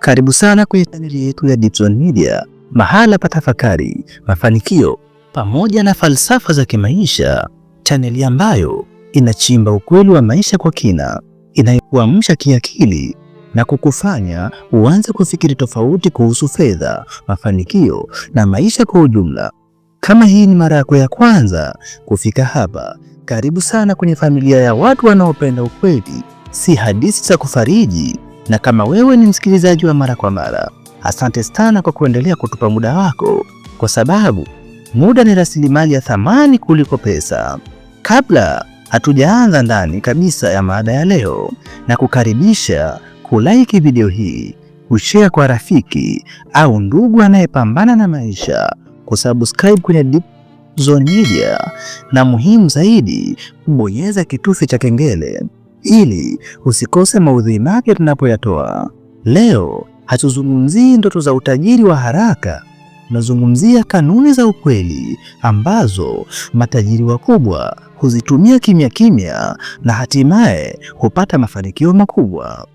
Karibu sana kwenye chaneli yetu ya Deepzone Media, mahala pa tafakari, mafanikio pamoja na falsafa za kimaisha, chaneli ambayo inachimba ukweli wa maisha kwa kina, inayokuamsha kiakili na kukufanya uanze kufikiri tofauti kuhusu fedha, mafanikio na maisha kwa ujumla. Kama hii ni mara yako ya kwanza kufika hapa, karibu sana kwenye familia ya watu wanaopenda ukweli, si hadithi za kufariji. Na kama wewe ni msikilizaji wa mara kwa mara, asante sana kwa kuendelea kutupa muda wako, kwa sababu muda ni rasilimali ya thamani kuliko pesa. Kabla hatujaanza ndani kabisa ya mada ya leo, na kukaribisha kulike video hii, kushare kwa rafiki au ndugu anayepambana na maisha, kusubscribe kwenye Deep Zone Media na muhimu zaidi, kubonyeza kitufe cha kengele ili usikose maudhui mapya tunapoyatoa. Leo hatuzungumzii ndoto za utajiri wa haraka, tunazungumzia kanuni za ukweli ambazo matajiri wakubwa huzitumia kimya kimya na hatimaye hupata mafanikio makubwa.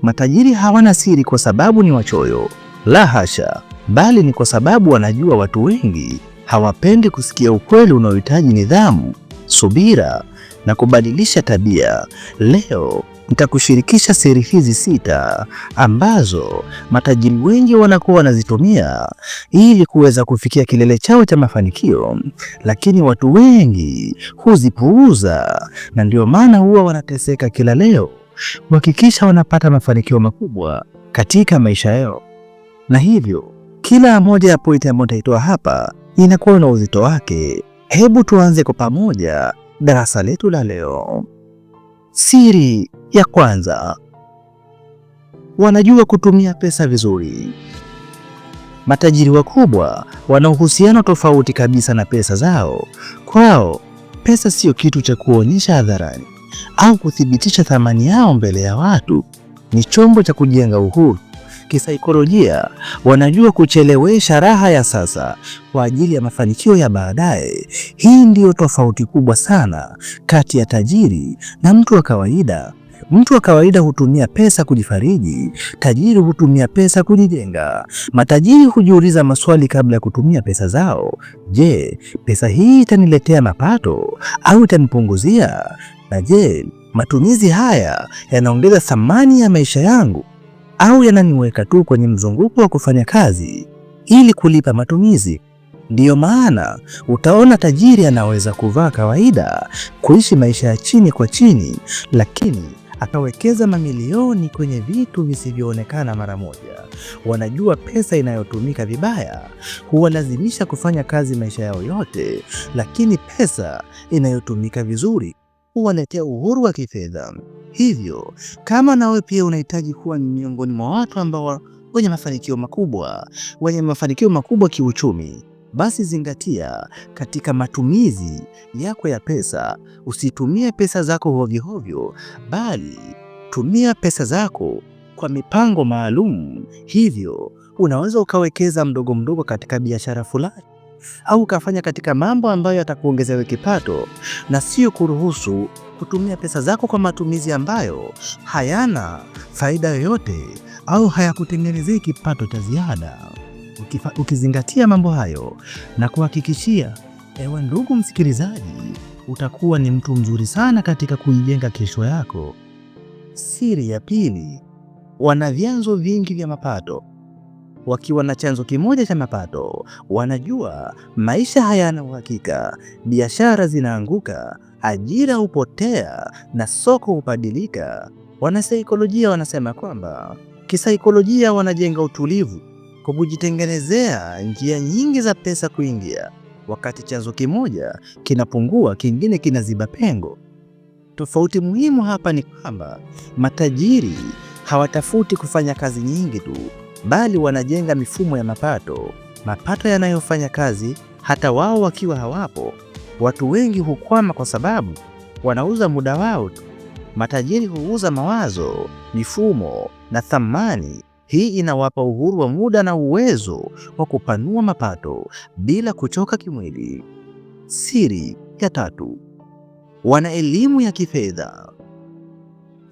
Matajiri hawana siri kwa sababu ni wachoyo, la hasha, bali ni kwa sababu wanajua watu wengi hawapendi kusikia ukweli unaohitaji nidhamu, subira na kubadilisha tabia. Leo nitakushirikisha siri hizi sita ambazo matajiri wengi wanakuwa wanazitumia ili kuweza kufikia kilele chao cha mafanikio, lakini watu wengi huzipuuza, na ndio maana huwa wanateseka kila leo kuhakikisha wanapata mafanikio makubwa katika maisha yao. Na hivyo kila moja ya pointi ambayo nitaitoa hapa inakuwa na uzito wake. Hebu tuanze kwa pamoja darasa letu la leo. Siri ya kwanza, wanajua kutumia pesa vizuri. Matajiri wakubwa wana uhusiano tofauti kabisa na pesa zao. Kwao pesa sio kitu cha kuonyesha hadharani au kuthibitisha thamani yao mbele ya watu. Ni chombo cha kujenga uhuru. Kisaikolojia, wanajua kuchelewesha raha ya sasa kwa ajili ya mafanikio ya baadaye. Hii ndiyo tofauti kubwa sana kati ya tajiri na mtu wa kawaida. Mtu wa kawaida hutumia pesa kujifariji, tajiri hutumia pesa kujijenga. Matajiri hujiuliza maswali kabla ya kutumia pesa zao. Je, pesa hii itaniletea mapato au itanipunguzia? Na je, matumizi haya yanaongeza thamani ya maisha yangu au yananiweka tu kwenye mzunguko wa kufanya kazi ili kulipa matumizi? Ndiyo maana utaona tajiri anaweza kuvaa kawaida, kuishi maisha ya chini kwa chini, lakini akawekeza mamilioni kwenye vitu visivyoonekana mara moja. Wanajua pesa inayotumika vibaya huwalazimisha kufanya kazi maisha yao yote, lakini pesa inayotumika vizuri huwaletea uhuru wa kifedha. Hivyo kama nawe pia unahitaji kuwa miongoni mwa watu ambao wenye mafanikio makubwa, wenye mafanikio makubwa kiuchumi, basi zingatia katika matumizi yako ya pesa. Usitumie pesa zako hovyohovyo, bali tumia pesa zako kwa mipango maalum. Hivyo unaweza ukawekeza mdogo mdogo katika biashara fulani au ukafanya katika mambo ambayo yatakuongezea kipato, na sio kuruhusu kutumia pesa zako kwa matumizi ambayo hayana faida yoyote au hayakutengenezei kipato cha ziada. Ukizingatia mambo hayo na kuhakikishia, ewe ndugu msikilizaji, utakuwa ni mtu mzuri sana katika kuijenga kesho yako. Siri ya pili, wana vyanzo vingi vya mapato. Wakiwa na chanzo kimoja cha mapato, wanajua maisha hayana uhakika, biashara zinaanguka, ajira hupotea na soko hubadilika. Wanasaikolojia wanasema kwamba kisaikolojia wanajenga utulivu kwa kujitengenezea njia nyingi za pesa kuingia. Wakati chanzo kimoja kinapungua, kingine kinaziba pengo. Tofauti muhimu hapa ni kwamba matajiri hawatafuti kufanya kazi nyingi tu, bali wanajenga mifumo ya mapato, mapato yanayofanya kazi hata wao wakiwa hawapo. Watu wengi hukwama kwa sababu wanauza muda wao tu. Matajiri huuza mawazo, mifumo na thamani. Hii inawapa uhuru wa muda na uwezo wa kupanua mapato bila kuchoka kimwili. Siri ya tatu, wana elimu ya kifedha.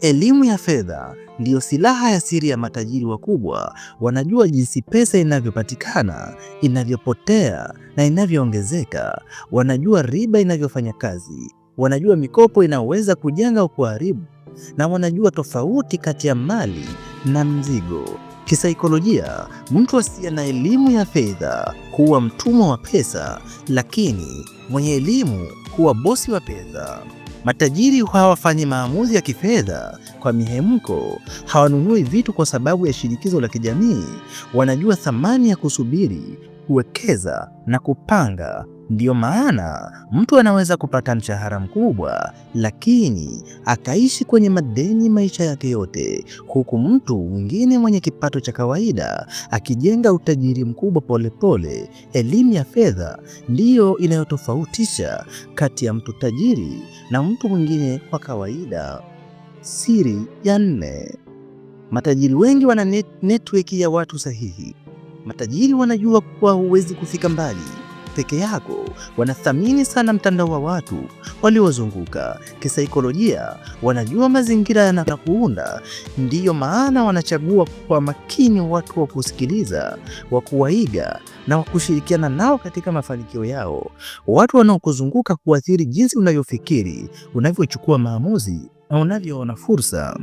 Elimu ya fedha ndiyo silaha ya siri ya matajiri wakubwa. Wanajua jinsi pesa inavyopatikana, inavyopotea na inavyoongezeka. Wanajua riba inavyofanya kazi, wanajua mikopo inaweza kujenga au kuharibu, na wanajua tofauti kati ya mali na mzigo. Kisaikolojia, mtu asiye na elimu ya fedha huwa mtumwa wa pesa, lakini mwenye elimu huwa bosi wa fedha. Matajiri hawafanyi maamuzi ya kifedha kwa mihemko, hawanunui vitu kwa sababu ya shinikizo la kijamii. Wanajua thamani ya kusubiri, kuwekeza na kupanga. Ndiyo maana mtu anaweza kupata mshahara mkubwa lakini akaishi kwenye madeni maisha yake yote, huku mtu mwingine mwenye kipato cha kawaida akijenga utajiri mkubwa polepole. Elimu ya fedha ndiyo inayotofautisha kati ya mtu tajiri na mtu mwingine wa kawaida. Siri ya nne: matajiri wengi wana network ya watu sahihi. Matajiri wanajua kuwa huwezi kufika mbali peke yako. Wanathamini sana mtandao wa watu waliozunguka. Kisaikolojia, wanajua mazingira yanakuunda. Ndiyo maana wanachagua kwa makini watu wa kusikiliza, wa kuwaiga na wa kushirikiana nao katika mafanikio yao. Watu wanaokuzunguka huathiri jinsi unavyofikiri, unavyochukua maamuzi na unavyoona fursa.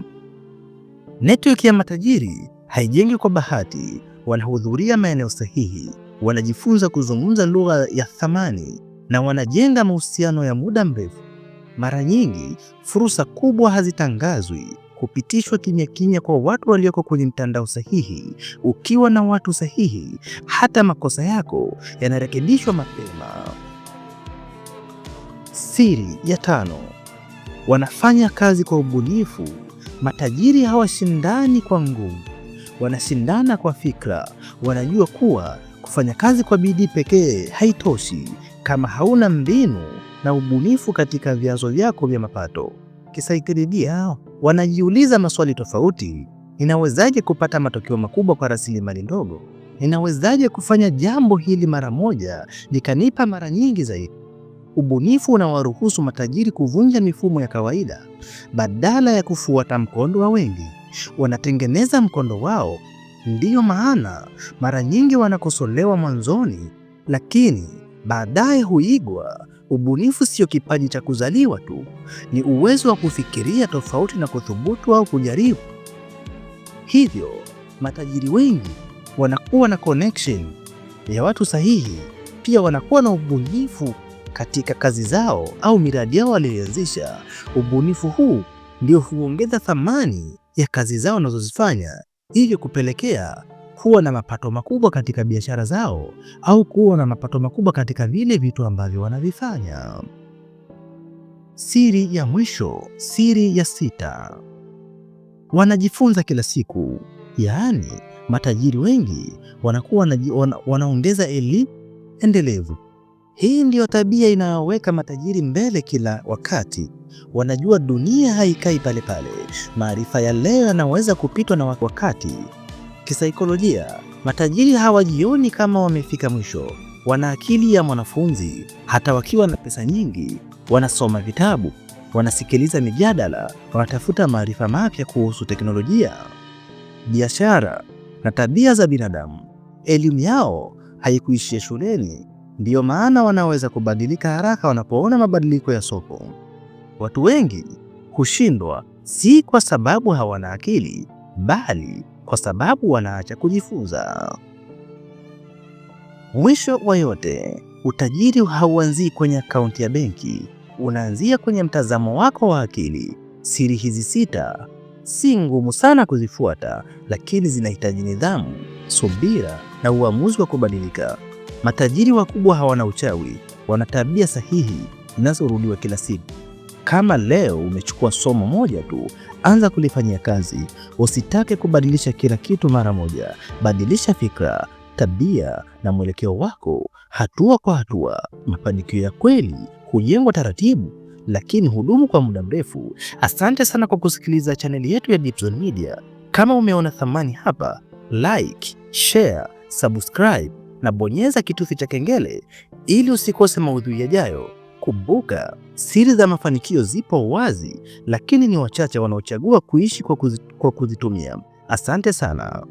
Network ya matajiri haijengi kwa bahati. Wanahudhuria maeneo sahihi, wanajifunza kuzungumza lugha ya thamani na wanajenga mahusiano ya muda mrefu. Mara nyingi fursa kubwa hazitangazwi, hupitishwa kimya kimya kwa watu walioko kwenye mtandao sahihi. Ukiwa na watu sahihi, hata makosa yako yanarekebishwa mapema. Siri ya tano: wanafanya kazi kwa ubunifu. Matajiri hawashindani kwa nguvu, wanashindana kwa fikra. Wanajua kuwa kufanya kazi kwa bidii pekee haitoshi kama hauna mbinu na ubunifu katika vyanzo vyako vya mapato. Kisaikolojia, wanajiuliza maswali tofauti: ninawezaje kupata matokeo makubwa kwa rasilimali ndogo? Ninawezaje kufanya jambo hili mara moja likanipa mara nyingi zaidi? Ubunifu unawaruhusu matajiri kuvunja mifumo ya kawaida. Badala ya kufuata mkondo wa wengi, wanatengeneza mkondo wao. Ndiyo maana mara nyingi wanakosolewa mwanzoni, lakini baadaye huigwa. Ubunifu sio kipaji cha kuzaliwa tu, ni uwezo wa kufikiria tofauti na kuthubutu au kujaribu. Hivyo matajiri wengi wanakuwa na connection ya watu sahihi, pia wanakuwa na ubunifu katika kazi zao au miradi yao walioanzisha. Ubunifu huu ndio huongeza thamani ya kazi zao wanazozifanya, hivyo kupelekea kuwa na mapato makubwa katika biashara zao au kuwa na mapato makubwa katika vile vitu ambavyo wanavifanya. Siri ya mwisho, siri ya sita, wanajifunza kila siku. Yaani, matajiri wengi wanakuwa wanaongeza elimu endelevu. Hii ndiyo tabia inayoweka matajiri mbele kila wakati. Wanajua dunia haikai pale pale. Maarifa ya leo yanaweza kupitwa na wakati. Kisaikolojia, matajiri hawajioni kama wamefika mwisho. Wana akili ya mwanafunzi. Hata wakiwa na pesa nyingi, wanasoma vitabu, wanasikiliza mijadala, wanatafuta maarifa mapya kuhusu teknolojia, biashara na tabia za binadamu. Elimu yao haikuishia shuleni. Ndiyo maana wanaweza kubadilika haraka wanapoona mabadiliko ya soko. Watu wengi hushindwa si kwa sababu hawana akili, bali kwa sababu wanaacha kujifunza. Mwisho wa yote, utajiri hauanzii kwenye akaunti ya benki, unaanzia kwenye mtazamo wako wa akili. Siri hizi sita si ngumu sana kuzifuata, lakini zinahitaji nidhamu, subira na uamuzi wa kubadilika. Matajiri wakubwa hawana uchawi, wana tabia sahihi zinazorudiwa kila siku. Kama leo umechukua somo moja tu, anza kulifanyia kazi. Usitake kubadilisha kila kitu mara moja. Badilisha fikra, tabia na mwelekeo wako hatua kwa hatua. Mafanikio ya kweli hujengwa taratibu, lakini hudumu kwa muda mrefu. Asante sana kwa kusikiliza chaneli yetu ya Deepzone Media. Kama umeona thamani hapa, like, share, subscribe na bonyeza kitufe cha kengele ili usikose maudhui yajayo. Kumbuka, siri za mafanikio zipo wazi, lakini ni wachache wanaochagua kuishi kwa kuzitumia. Asante sana.